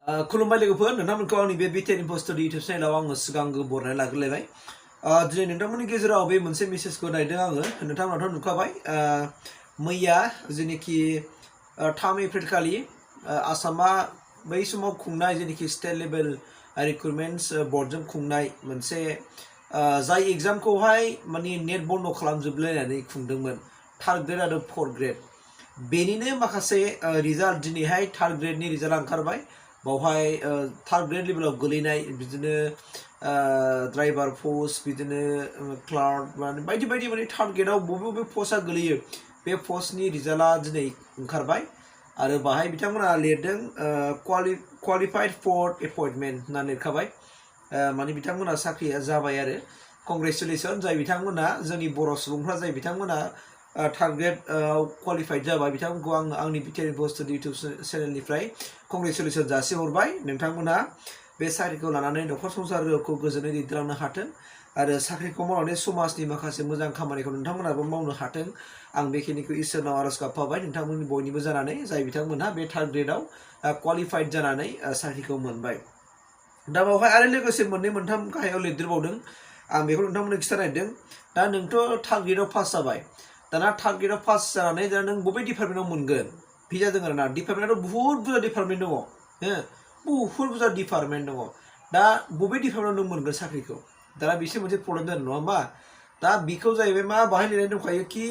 खुलुमबाय लोगोफोर नोंथांमोनखौ आंनि बे Btrinfostudio YouTube चेनेलाव आङो सिगांग्रो बरायनानै लाग्रोलायबाय दिनै नोंथांमोननि गेजेराव बे मोनसे मेसेजखौ नायदों आङो नोंथांमोनाथ' नुखाबाय मैया जेनेखि 3 एप्रिल खालि आसामा बै समाव खुंनाय जेनेखि स्टेट लेभेल रिक्रुटमेन्ट्स बर्डजों खुंनाय मोनसे जाय एग्जामखौहाय माने नेट बन्द खालामजोबलायनानै खुंदोंमोन 3rd ग्रेड आरो 4th ग्रेड बेनिनो माखासे रिजाल्ट दिनैहाय 3rd ग्रेडनि रिजाल्ट ओंखारबाय बावहाय 3rd ग्रेड लेभेलाव गोलैनाय बिदिनो ड्राइभार पोस्ट बिदिनो क्लार्क बायदि बायदि माने 3rd ग्रेडआव बबे पोस्टआ गोलैयो बे पोस्टनि रिजाल्टआ दिनै ओंखारबाय आरो बाहाय बिथांमोना लिरदों क्वालिफाइड फर एपइन्टमेन्ट होनना लिरखाबाय माने बिथांमोना साख्रिया जाबाय आरो कंग्रेचुलेसन जाय बिथांमोना जोंनि बर' सुबुंफ्रा जाय बिथांमोना 3rd ग्रेड क्वालिफाइड जाबाय बिथांमोनखौ आं आंनि Btrinfostudio YouTube चेनेलनिफ्राय कंग्रेचुलेसन जासिहरबाय नोंथांमोना बे साख्रिखौ लानानै न'खर संसारखौ गोजोनै दैदेनलांनो हाथों आरो साख्रिखौ मावनानै समाजनि माखासे मोजां खामानिखौ नोंथांमोनाबो मावनो हाथों आं बेखिनिखौ इसोरनाव आरज गाबफाबाय नोंथांमोननि बयनिबो जानानै जाय बिथांमोनहा बे 3rd ग्रेडआव क्वालिफाइड जानानै साख्रिखौ मोनबाय दा बावहाय आरो लोगोसे मोननै मोनथाम गाहायाव लिरदेरबावदों आं बेखौ नोंथांमोननो खिथानायदों दा नोंथ' 3rd ग्रेडआव पास जाबाय दाना 3rd ग्रेडआव पास जानानै दा नों बबे डिपार्टमेन्टआव मोनगोन बे जादों आरोना डिपार्टमेन्टआव बहुत बुरजा डिपार्टमेन्ट दङ बहुत बुरजा डिपार्टमेन्ट दङ दा बबे डिपार्टमेन्टआव नों मोनगोन साख्रिखौ दाना बिसोर मोनसे प्रब्लेम जादों नङा होमबा दा बिखौ जाहैबाय मा बाहाय लिरनाय दंखायो कि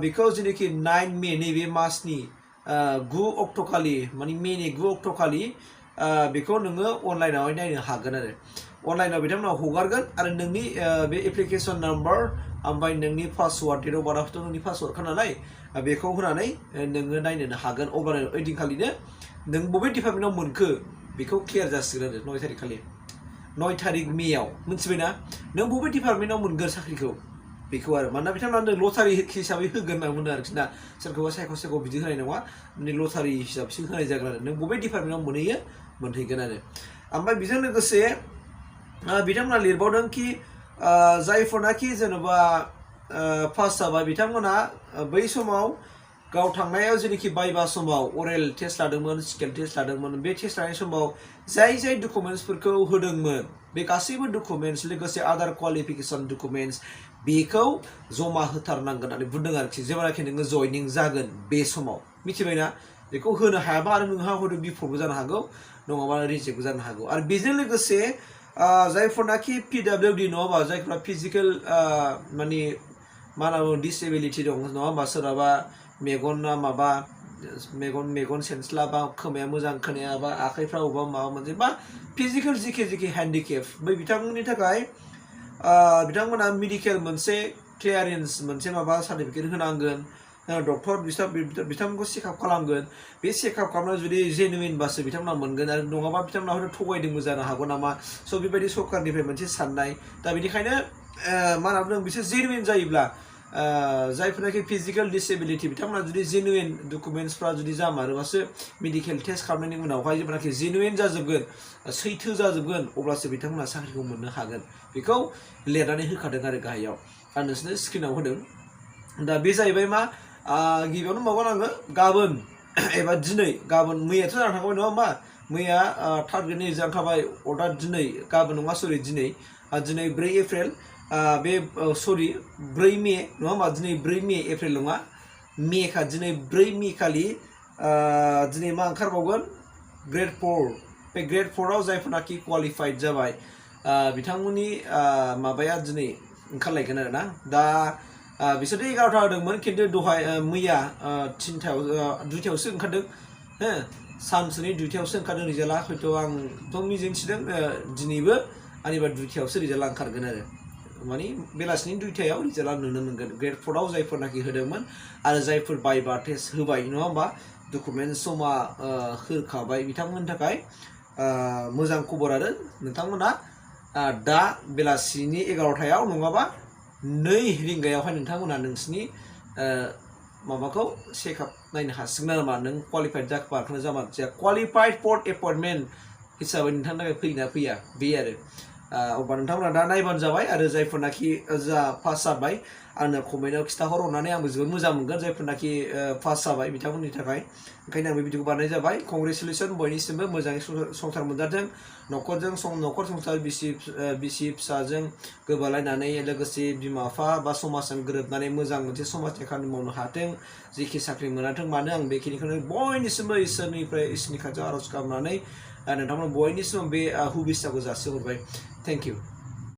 बिखौ जेनेखि 9 मे नैबे मासनि 9 अक्ट' खालि माने मेनि 9 अक्ट' खालि बेखौ नोङो अनलाइनावहाय नायनो हागोन आरो अनलाइनाव बिथांमोना हगारगोन आरो नोंनि बे एप्लिकेसन नाम्बार ओमफ्राय नोंनि पासवार्ड डेट अफ बार्थआथ' नोंनि पासवार्डखा नालाय बेखौ होनानै नोङो नायनो हागोन अब्लानो ओइदिनखालिनो नों बबे डिपार्टमेन्टआव मोनखो बेखौ क्लियार जासिगोन आरो 9 तारिख खालि 9 तारिख मेआव मिथिबायना नों बबे डिपार्टमेन्टआव मोनगोन साख्रिखौ बेखौ आरो मानोना बिथांमोना लटारि हिसाबै होगोन होनना बुंदों आरोखि ना सोरखौबा सायख' बिदि होनाय नङा माने लटारि हिसाबैसो होनाय जागोन आरो नों बबे डिपार्टमेन्टआव मोनहैयो मोनहैगोन आरो ओमफ्राय बेजों लोगोसे बिथांमोना लिरबावदों कि जायफोरनाखि जेनेबा पास जाबाय बिथांमोना बै समाव गाव थांनायाव जेनेखि बायबा समाव अरेल टेस्ट लादोंमोन स्किल टेस्ट लादोंमोन बे टेस्ट लानाय समाव जाय डकुमेन्ट्सफोरखौ होदोंमोन बे गासैबो डकुमेन्ट्स लोगोसे आदार क्वालिफिकेसन डकुमेन्ट्स बेखौ जमा होथारनांगोन होननानै बुंदों आरोखि जेब्लाखि नोङो जयनिं जागोन बे समाव मिथिबायना बेखौ होनो हायाबा आरो नोंहा हयथ' बिफदबो जानो हागौ नङाबा रिजेक्टबो जानो हागौ आरो बेजों लोगोसे जायफोरनाखि PWD नङा होमबा जायफोरा फिजिकेल माने मा होनना बुङो डिसेबिलिटि दं नङा होमबा सोरहाबा मेगना माबा मेगन सेन्सलाबा खोमाया मोजां खोनायाबा आखाइफ्रा अबेबा माबा मोनसे बा फिजिकेल जिखि हेन्डिकेप बै बिथांमोननि थाखाय बिथांमोना मेडिकेल मोनसे क्लियारेन्स मोनसे माबा सार्टिफिकेट होनांगोन डक्टर बिथांमोनखौ चेकआप खालामगोन बे चेकआप खालामनायाव जुदि जेनुइनबासो बिथांमोना मोनगोन आरो नङाबा बिथांमोना हयथ' थगायदोंबो जानो हागौ नामा स' बेबायदि सरकारनिफ्राय मोनसे साननाय दा बेनिखायनो मा होनना बुंदों बिसोर जेनुइन जायोब्ला जायफोरनाखि फिजिकेल डिसेबिलिटि बिथांमोना जुदि जेनुइन डकुमेन्ट्सफ्रा जुदि जामारोबासो मेडिकेल टेस्ट खालामनायनि उनावहाय जेब्लानाखि जेनुइन जाजोबगोन सैथो जाजोबगोन अब्लासो बिथांमोना साख्रिखौ मोननो हागोन बेखौ लिरनानै होखादों आरो गाहायाव आं नोंसोरनो स्क्रिनाव होदों दा बे जाहैबाय मा गिबियावनो माबानांगो गाबोन एबा दिनै गाबोन मैयाथ' जाना थांबाय नङा होमबा मैया 3rd ग्रेडनि रिजाल्ट ओंखारबाय अर्डार दिनै गाबोन नङा सरि दिनै 4 एप्रिल बे सरि 4 मे नङा होमबा दिनै 4 मे एप्रिल नङा मेखा दिनै 4 मे खालि दिनै मा ओंखारबावगोन ग्रेड 4 बे ग्रेड 4आव जायफोरनाखि क्वालिफाइड जाबाय बिथांमोननि माबाया दिनै ओंखारलायगोन आरो ना दा बिसोरथ' 11टा होदोंमोन खिन्थु दहाय मैया 2टायावसो ओंखारदों सानसुनि 2टायावसो ओंखारदों रिजाल्टआ हयथ' आंथ' मिजिंथिदों दिनैबो आंनिबा 2टायावसो रिजाल्टआ ओंखारगोन आरो माने बेलासिनि 2टायाव रिजाल्टआ नुनो मोनगोन ग्रेड 4आव जायफोरनाखि होदोंमोन आरो जायफोर बायबा टेस्ट होबाय नङा होमबा डकुमेन्टस जमा होखाबाय बिथांमोननि थाखाय मोजां खबर आरो नोंथांमोना दा बेलासिनि 11टायाव नङाबा 2 रिंगायावहाय नोंथांमोना नोंसिनि माबाखौ चेकआप नायनो हासिगोन आरो मा नों क्वालिफाइड जाखोना जाया क्वालिफाइड फर एपइन्टमेन्ट हिसाबै नोंथांनि थाखाय फैना फैया बे आरो अब्ला नोंथांमोना दा नायबानो जाबाय आरो जायफोरनाखि जा पास जाबाय आंनो कमेन्टआव खिथाहर अननानै आंबो जोबोद मोजां मोनगोन जायफोरनाखि पास जाबाय बिथांमोननि थाखाय ओंखायनो आं बे भिडिअखौ बानायनाय जाबाय कंग्रेचुलेसन बयनिसिमबो मोजाङै संसार मोनजाथों न'खर संसार बिसि फिसाजों गोबालायनानै लोगोसे बिमा बिफा बा समाजजों गोरोबनानै मोजां मोनसे समाजनि खामानि मावनो हाथों जेखि साख्रि मोनाथों मानो आं बेखिनिखौनो बयनिसिमबो इसोरनि खाथियाव आर'ज खालामनानै नोंथांमोन बयनिसिम बे हुबिसाखौ जासिहरबाय थेंक इउ